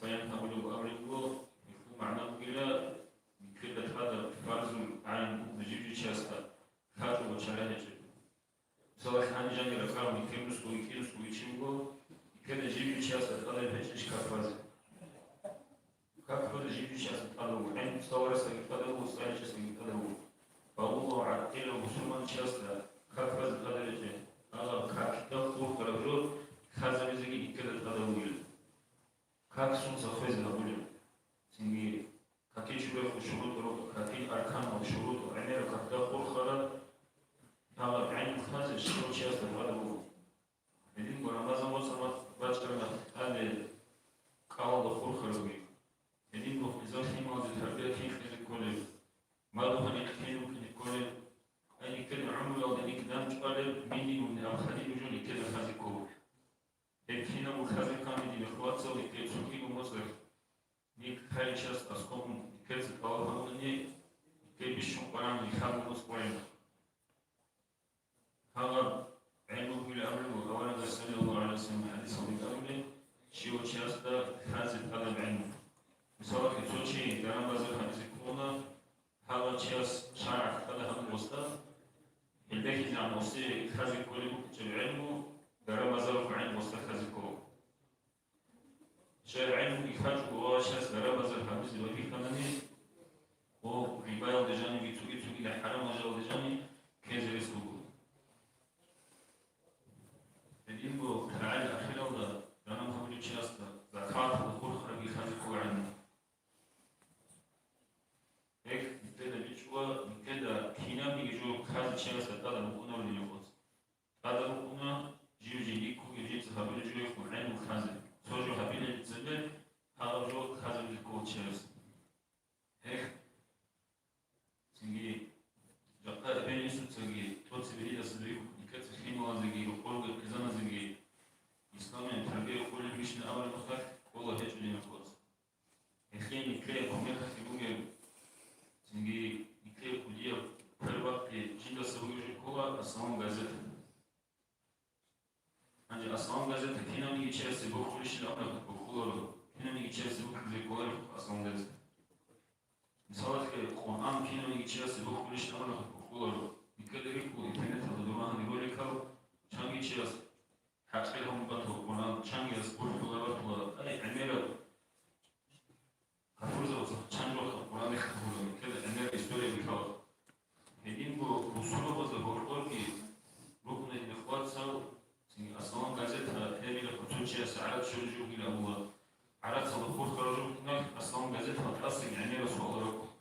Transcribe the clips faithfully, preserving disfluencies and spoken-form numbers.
баян гьабулеб абулебго, гьелъул магӀна бугила, никеда тӀадаб фарзул гӀайн жиб-жиб чиясда ккачӀого чара гьечӀеб. Мисалалъе, гьаниб жанир ракӀарал никемусго, икӀинусго ичӀего, никеда жиб-жиб чиясда тӀадаб гьечӀищ как фазе? Как фазе жиб-жиб чиясда тӀадаб буго? ГӀин цӀаларасдаги тӀадаб буго, цӀаларичӀесдаги тӀадаб буго. Балугъав гӀакъилав бусурман чиясда как фазе тӀадаб гьечӀеб? Гьалаб какда хурхараб жо лъазабизеги никеда тӀадаб бугила. Как сунца хвезе гьабулеб? Цинги какил чурехъу шурутӀ руго, какил арканал шурутӀ, гӀемераб какда хурхараб, гьалаб гӀин лъазе щивав чиясда тӀадаб буго. Гьединго Рамазан моцӀ бачӀараб мехалъ тӀаде кӀалалда хурхарабги. Гьединго гьезул лъималазе тарбия кин кьезе кколеб, мадугьал рикӀкӀин рукӀине кколеб, ай никеда гӀумруялда ник дандчӀвалеб минимумни абхъалил жо никеда лъазе ккола. Гьеб кинабго лъазе ккани, динихъ вацал, нике цогидаб моцӀалъ ник лъалев чияс аскӀове никеца тӀалаб гьабунани, нике бищун къваригӀуна, лъабго моцӀ къваригӀуна. Гьалаб гӀин бугила абулеб аварагас, саллаллагьу гӀалайгьи вассалам, хӀадисалда абулеб, щивав чиясда лъазе тӀадаб гӀин. Мисалалъе, цо чи даран-базар гьабизе ккуна, гьалав чияс шаргӀалъ тӀад гьабун гъосда, гьелдехизегӀан гъосе лъазе кколеб букӀинчӀеб гӀин, даран-базарухъ гӀин гъосда лъазе ккола. ШаргӀалъ гьаниб лъачӀого ва чияс даран-базар гьабизе вагьиканани, гъо рибаялде жанивги цоги-цогидал хӀарамал жалде жанив ккезе рес буго. Гьединго рагӀил ахиралда жанив гьабулев чиясда закаталда хурхарабги лъазе ккола гӀин. Гьеб никеда бичӀчӀула, никеда кинабниги жо лъазе чиясда тӀадаб букӀунаро динихъ вацал. ТӀадаб букӀуна, жив жиндихъего жинца гьабулеб жоялъул гӀин лъазе. Цо жо гьабилеб цебе гьалаб жо лъазабизе ккола чияс. Гьеб, цинги, жакъа эбел-инсуцаги, цо цебе гьелдаса бихьун, никеца лъималазеги, рокъорги хъизаназеги исламияб тарбия кколебищин абулеб мехалъ, ккола гьечӀо динихъ вацал. Гьелъие никее кумекалъе бугеб, цинги никее кӀудияб квербахъи жиндаса бугеб жо ккола «Аслан» газета. Гьанже «Аслан» газета кинабниги чиясе бухулищин абунахъе бухуларо, кинабниги чиясе бухизе кколареб «Аслан» газета. Мисалалъе, Къуръан кинабниги чиясе бухулищин абунахъе бухуларо. Никеда рихьула интернеталда дур гьаниб роликал, чанги чияс хӀакъир гьабун батула Къуръан, чангияс гурхӀула батула, ай, гӀемераб кафурзабаца чан жоха Къуръан рехун гьабула, ккела гӀемер история бихьала. Гьединго бусурбабазда гьоркьорги рукӀуна динихъ вацал, цинги «Аслан» газета гьебила цо чияс гӀарац щолеб жо бугилан абула, гӀарацалда хурхараб жо букӀиналъ, «Аслан» газеталда тӀасаги гӀемерал суал рукӀуна.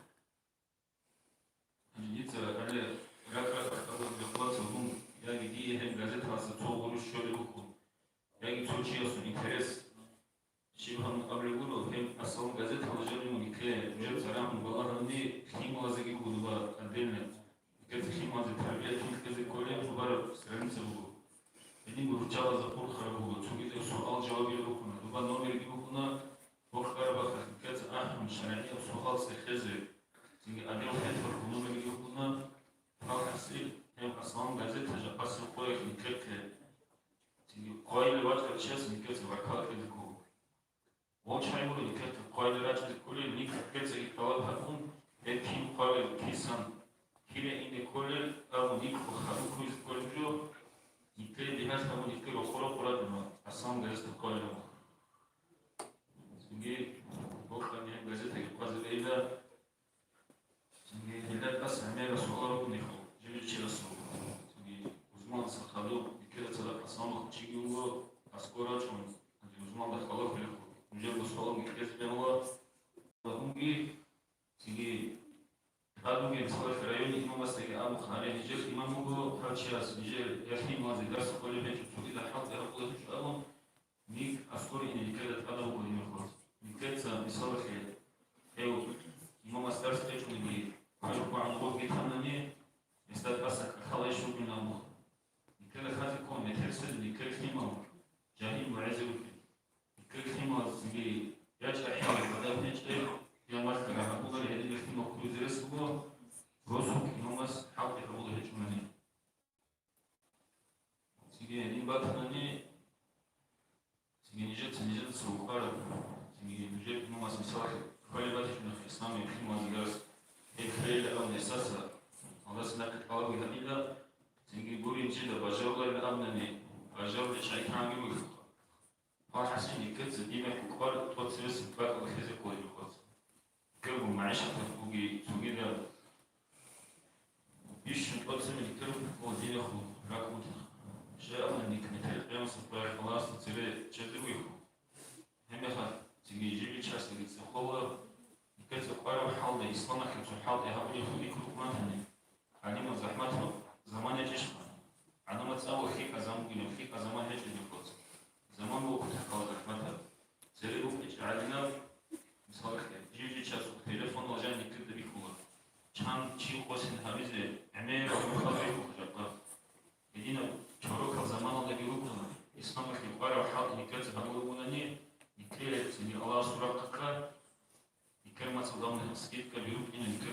Гьанже дица гьале ракӀ-ракӀалда хъвацӀа гьун, яги дие гьеб газеталъа цо гъурущ щолеб букӀун, яги цо чиясул интерес. Щиб гьаниб абулеб гуро, гьеб «Аслан» газеталда жаниб нике нужеца рагьун балагьани, лъималазеги буго доба отдельно. Никеца лъималазе тарбия кин кьезе кколеб цӀубараб страница буго. Гьединго руччабазда хурхараб буго, цогидаб суал-жавабил букӀуна, доба номерги букӀуна, бокьараб бахъалъ никеца ахӀун, шаргӀияб суал цӀехезе. Цинги отдел хӀинкъулъ номерги букӀуна, палхӀасил гьеб «Аслан» газета жакъасеб къоялъ никехъе. Цинги къоялъ вачӀарав чияс никеца баркала кьезе ккола. Гъов чи гуро никехъе къоялъ рачӀизе кколел, никецаги тӀалаб гьабун, гьеб кин къоялъ кисан, кире ине кколел абун, никехъе хадуб ккузе кколеб жо, никее бигьалъ гьабун, нике рокъо-рокъо ратӀуна, «Аслан» газета къоялъ. Цинги бокьани гьеб газетаги хъвазе бегьила. Цинги гьелда тӀаса гӀемерал суал рукӀунехъо, жиб-жиб чиясул. Цинги рузманалдаса хадуб, никеда цадахъ асламухъ чиги вуго, аскӀор рачӀун, гьанже рузманалда хьвалахъулехъо, нужерго суалги кьезе бегьула. Унги, цинги тӀад вугев цадахъ районный имамасдаги абухъ, гьале нижер имам вуго, гьав чияс нижер я лъималазе дарс кколеб гьечӀо, цогидал хӀалтӀи гьабулеб гьечӀо абун, Ник аскӀоре ине никеда тӀадаб буго, динихъ вацал. Никеца, мисалалъе, гьев имамас дарс кьечӀониги, квер хъвагӀун гъобги танани, гьесда тӀаса кӀалъалайищ вугин абун. Никеда лъазе ккола метер цере никер лъимал, жагьил мугӀизе вукӀин. Никер лъималазе цинги ячӀа хӀинкъи гьадаб гьечӀеб, я малъа рагьабулари гьединаб лъимал ккуризе рес буго, росулъ имамас хӀалтӀи гьабулеб гьечӀонани. Цинги гьедин батани, цинги нижеца нижедаса вукӀараб, Цинги нужер имамас мисалалъе кколеб батичӀунахъе исламияб лъималазда гьеб кколеб абун гьесдаса, гьалдаса нахъе тӀалабги гьабила, цинги гурин жинда бажаруларин абунани, бажарулел чагӀи кканги бугелъулха. Гьал хӀасил никеца динехъ кӀвар тӀоцебесеб бакӀалда лъезе кколеб хъваца. Ккелгун магӀишаталъ буги цогидал бищун тӀоцебе никер ккола динехъул ракӀ бутӀа. Щай абуна, никметер къиямасеб къоялъ Аллагьасда цере чӀезарулехъул. Гьебмехалъ цинги жиб-жиб чиясдаги цӀехола, никеца кӀвараб хӀалда исламалъе цо хӀалтӀи гьабулехъул икрукъ батани, гӀадамал захӀматаб заман гьечӀищха? ГӀадамал цӀакъго хьикъа заман бугилан, хьикъа заман гьечӀеб хъваца. Заман буго кутакалда захӀматаб. Цере букӀинчӀеб гӀадинаб, мисалалъе, жиб-жиб чиясухъ телефонал жан никерда бихьула. Чан чи къосин гьабизе гӀемерал мухьалбихьухъ жакъа. Гьединаб чорокал заманалдаги рукӀуна, исламалъе кӀвараб хӀалтӀи никерца гьабулеб бунани, никер цинги Аллагьасул рахъалъа, никер мацӀалда скидкаби рукӀина, никер